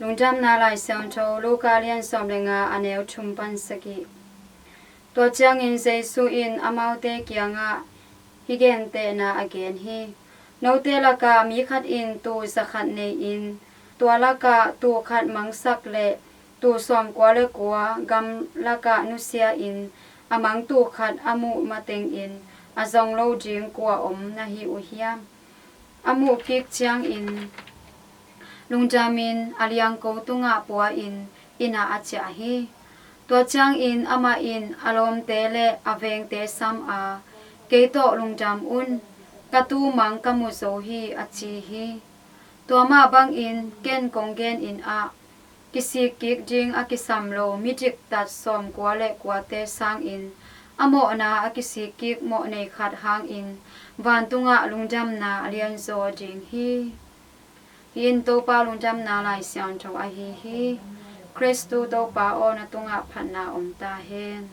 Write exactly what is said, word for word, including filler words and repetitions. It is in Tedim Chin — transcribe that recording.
Lungdamna Lai Siangtho, Luka lian sawm le nga, a neu thum pan sagih. Tua ciangin Jesu in amaute kiangah hih gentehna a gen hi: Note lakah mi khat in tuu za khat nei-in, tua lakah tuu khat mangsak le tuu sawmkua le kua gamlakah nusia-in, a mang tuu khat a muh matengin a zong lo ding kua om na hi uh hiam? A muh kik ciangin lungdamin a liangko tungah pua-in inn ah a ciah hi. Tua ciangin amah in a lawmte le a vengte sam a, 'Kei tawh lungdam un, ka tuu mang ka mu zo hi,' a ci hi. Tua mah bangin ken kong genin ah, kisikkik ding a kisam lo midiktat sawmkua le kuate sangin a mawhna a kisikkik mawhnei khat hangin vantungah lungdamna a lianzaw ding hi. Hih in Topa Lungdamna Lai Siangtho ahi hi. Khristu Topa aw, na tungah phatna om ta hen.